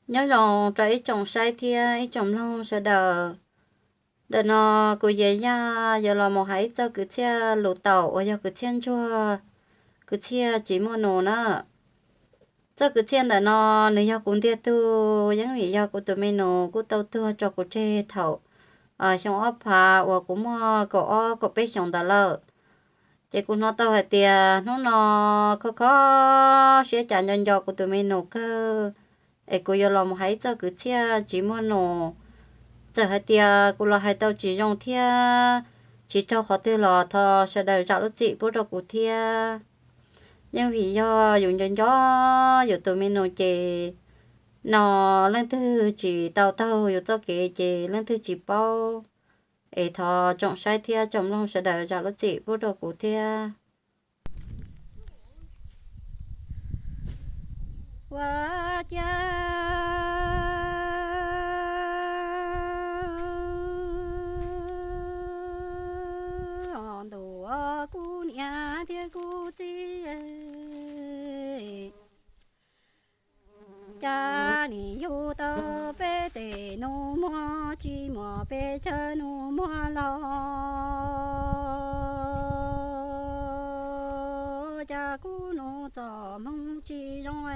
Nyob zoo rau ib tsoom saib thiab ib tsoom mloog sawv daws. Ntawm no kuv Yias Yaj yuav los mus hais ib txoj kwv txhiaj lus taum uas yog kwv txhiaj ntsuag, kwv txhiaj tsis muaj nus na. Txoj kwv txhiaj ntawm no nws yog kuv ntiag tug, yeej vim yog kuv tus me nus kuj tau tuag tso kuv tseg thaum xyoo ob phav uas kuv muaj kaum ob kaum peb xyoos ntawd lawm. Ces kuv hnov tau hais tias hnub no kho kho siab cas nco nco kuv tus me nus kawg, es kuv yuav los mus hais ib txoj kwv txhiaj tsis muaj nus. Txawm hais tias kuv los hais tau tsis zoo thiab tsis raug qhov twg los thov sawv daws zam lub txim pub rau kuv thiab. Yeej vim yog yus nco nco yus tus me nus ces no leej twg tsis tau taug yus txoj kev ces leej twg tsis paub. Es thov tsoom saib thiab tsoom mloog sawv daws zam lub txim pub rau kuv thiab. Ua cas ntuj, kuv niam thiab kuv txiv, cas nim yug tau peb tes nus muag tsis muaj pes tsawg nus muag los, cas kuv nus txoj hmoo tsis zoo.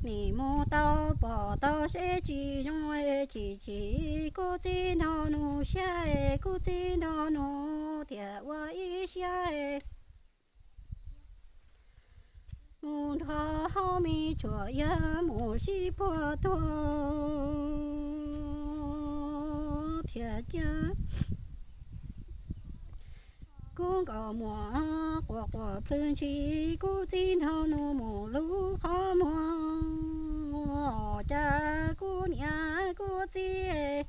Nim mus tau pom tau seb tsis zoo, chim chim kuv txiv nrog nus siab, kuv txiv nrog nus thiaj ua ib siab mus nrog me tshuam iab mus sib puag tuag thiab cas kuv nkauj muam quas quas plhws ntshis, kuv txiv nrog nus mus lub qhov muag, cas kuv niam kuv txiv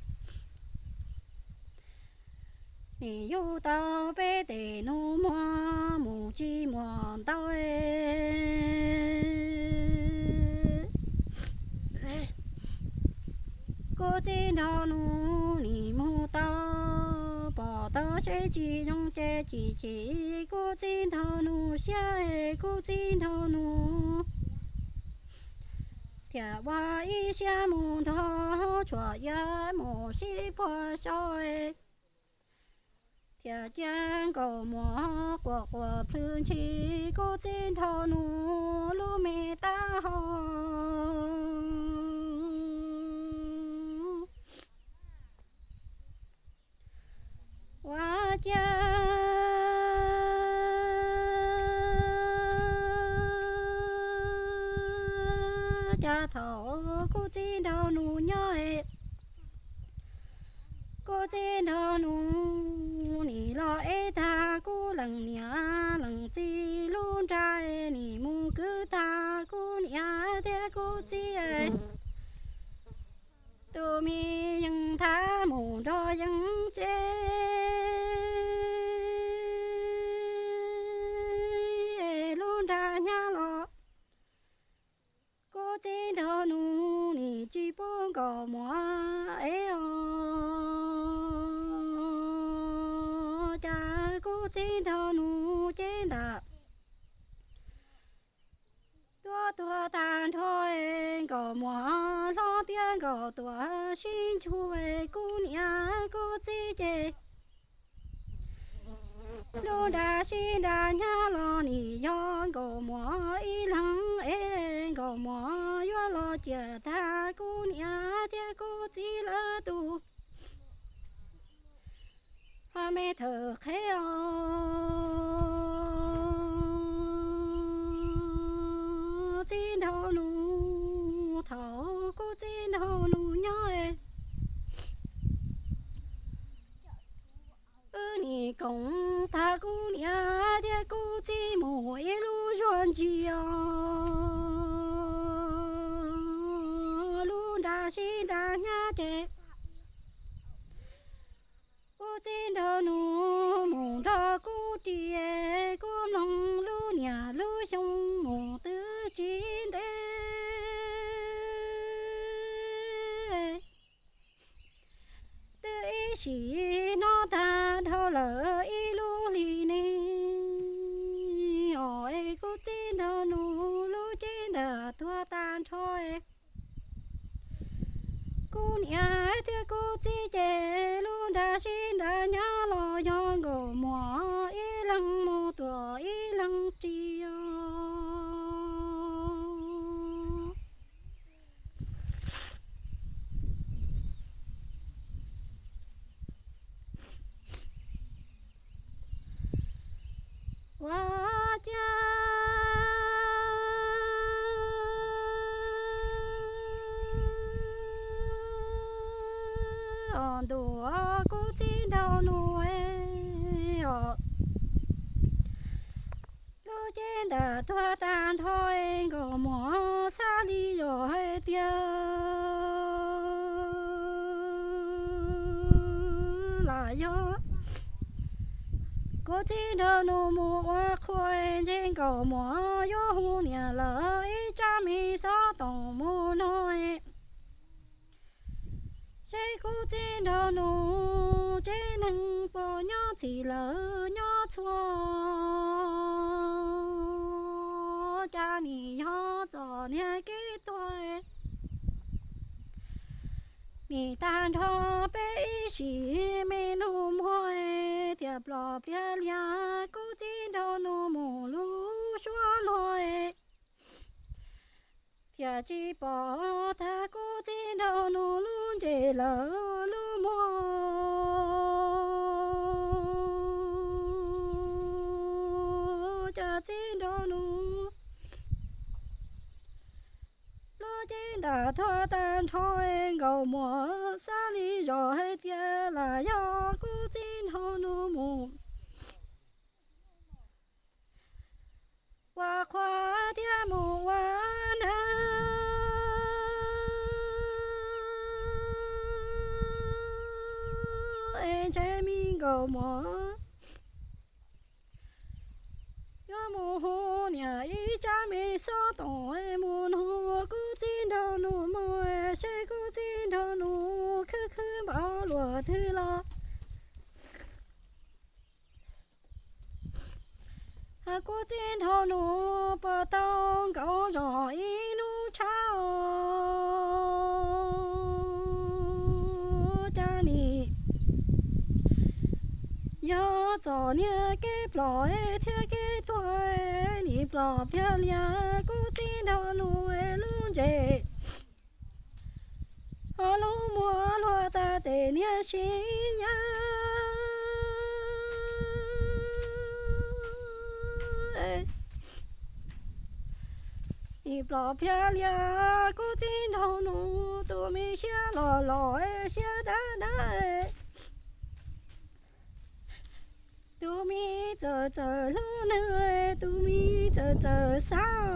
nim yug tau peb tes nus muag mus tsis muaj ntau. Kuv txiv nrog nus nim mus tau pom tau seb tsis zoo ces chim chim kuv txiv nrog nus siab, kuv txiv nrog nus thiaj ua ib siab mus nrog tshuam iab mus sib puag saud. Thiaj cia nkauj muam quas quas plhws ntshis, kuv txiv nrog nus lub me taub hau. Ua cas cas thaum kuv txiv nrog nus nyob, kuv txiv nrog nus nim los ev tag kuv leej niam leej txiv lub nra, nim mus kwv tag kuv niam thiab kuv txiv. Tus me yeej thav mus nrog yeej tsev lub nra hnyav los, kuv txiv nrog nus nim tsis pub nkauj muam ev os, cas kuv txiv nrog nus cev ntam duab tuag tag nrho. Nkauj muam hlob thiab nkauj tuam sib ntsuag, kuv niam kuv txiv ces lub nra sib nra hnyav los nim yog nkauj muam ib leeg es nkauj muam yuav los ciam tag kuv niam thiab kuv txiv lawv tus me thawj qhev os. Txiv nraug nus, thaum kuv txiv nraug nus nyob, wb nim koom tag kuv niam thiab kuv txiv mus ib lub zuag ntsis os. Lub nra sib nra hnyav ces kuv txiv nraug nus mus nrog kuv ris, kuv mloog lub niaj lub xyoo mus twb tsis ntev. Twb ib sim no tag dhau lawm ib lub hli ne, os es kuv txiv nraug nus lub cev ntawd tuag tas. tag nrho. Kuv niam thiab kuv txiv ces lub nra sib nra nyab los yog Nkauj Muas ib leeg mus tuam ib leeg ris os. Ua ciav os ntuj, kuv txiv nraug nus os, lub cev ntam tuag tag nrho, Nkauj Muas xav li yog hais tias lam yog kuv txiv nraug nus mus ua qhua, ntshe Nkauj Muas yuav hu niam lawv ib tsab me xov tooj mus nug seb kuv txiv nraug nus tsev neeg puas nyob txhij lawm nyob txhua, cas nim yog txom nyem kev tuag. Nim tag nrho peb ib sim me nus muag, thiaj plom pliag lias kuv txiv nraug nus mus lub suab luag, thiaj tsis pom tag kuv txiv nraug nus lub ntsej lawm lub muag, cas txiv nraug nus lub cev ntam tuag tag nrho. Nkauj Muas xav li yog hais tias lam yog kuv txiv nraug nus mus ua qhua thiab mus ua na, es ntshe me Nkauj Muas yuav mus hu niam ib tsab me xov tooj mus nug kuv txiv nraug nus mus, seb kuv txiv nraug nus khwv khwv npaum luaj twg los kuv txiv nraug nus puas tau nkaum zog ib hnub tshab. Cas nim yog txom nyem kev plom thiab kev tuag, nim plom pliag lias kuv txiv nraug nus lub ntsej, ho lub muag luag tas tes niag sib nyab. Nim plom pliag lias kuv txiv nraug nus tus me siab los los siab dawb dawb, tus me txawm txawm hlub nws, tus me txawm txawm xav.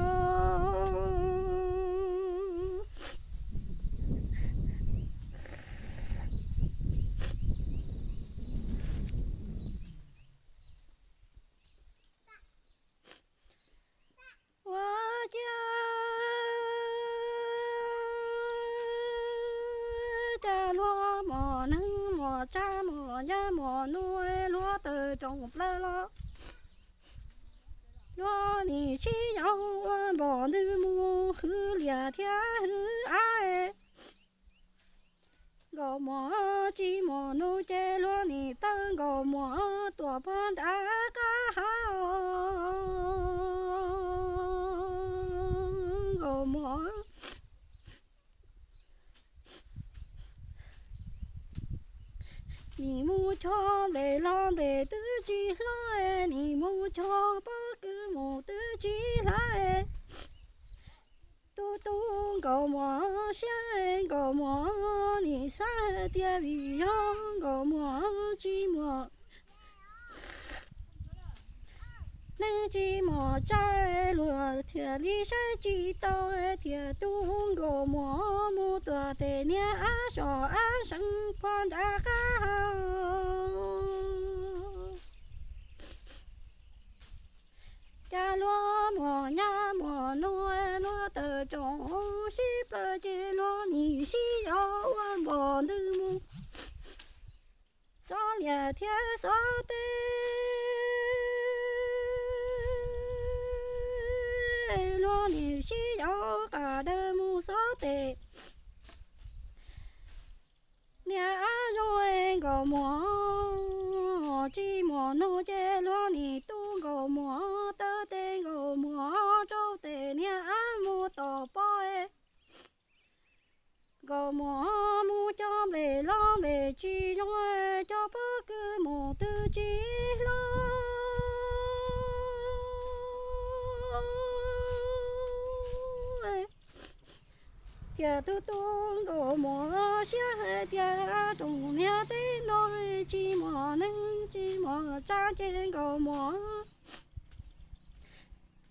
Ua ciav cas luag muaj neeg muaj tsav muaj nyab muaj nus, luag tawm rooj plaws los luag nim sib yaum ua npom ntws mus hwv liam thiab hwv av. Nkauj Muas tsis muaj nus ces luag nim taw Nkauj Muas tuam pog nram qab hav. Nkauj Muas nim mus choj nplej los nplej twb tsis hlob, nim mus choj pob kws mus twb tsis hlab. Tus tub Nkauj Muas siab, Nkauj Muas nim xav hais tias vim yog Nkauj Muas tsis muaj neeg tsis muaj tsav, luag thiaj li saib tsis taus, thiaj tu Nkauj Muas mus tuam tes niag av sov av seev pog nram qab hav. Cas luag muaj nyab muaj nus, luag tawm rooj sib plaws ces luag nim sib yaum ua npom ntws mus xov liam thiab xov teb. luag nim sib yaum qas dawb mus xob tes. Niag ab zoo Nkauj Muas, tsis muaj noog ces luag nim tu Nkauj Muas, taw tes Nkauj Muas rau tes niag ab mus tom pob. Nkauj Muas mus cog nplej los nplej tsis zoo, cog pob kws mus twb tsis hlob. Tias tub tub Nkauj Muas siab hais tias tsoom niag teb no tsis muaj neeg tsis muaj tsav ces Nkauj Muas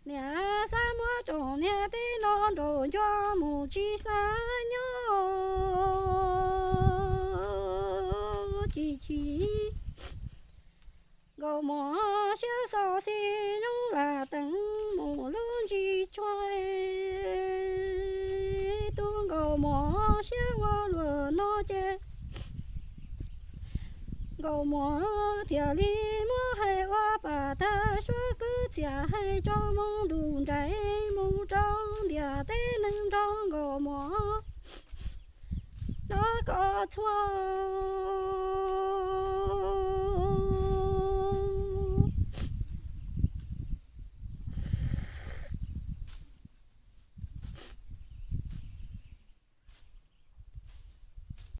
niam xav muab tsoom niag teb no nraum ncua mus tsis xav nyob ci ci. Nkauj Muas siab xo xi zoo lam teev mus lub ntsis tsuag. Tub Nkauj Muas siab ua luaj no ces Nkauj Muas thiaj li muab hais ua pam tag suab kwv txhiaj hais tso moo nruj nrais mus rau ntiaj teb neeg nrog Nkauj Muas noj kom txhua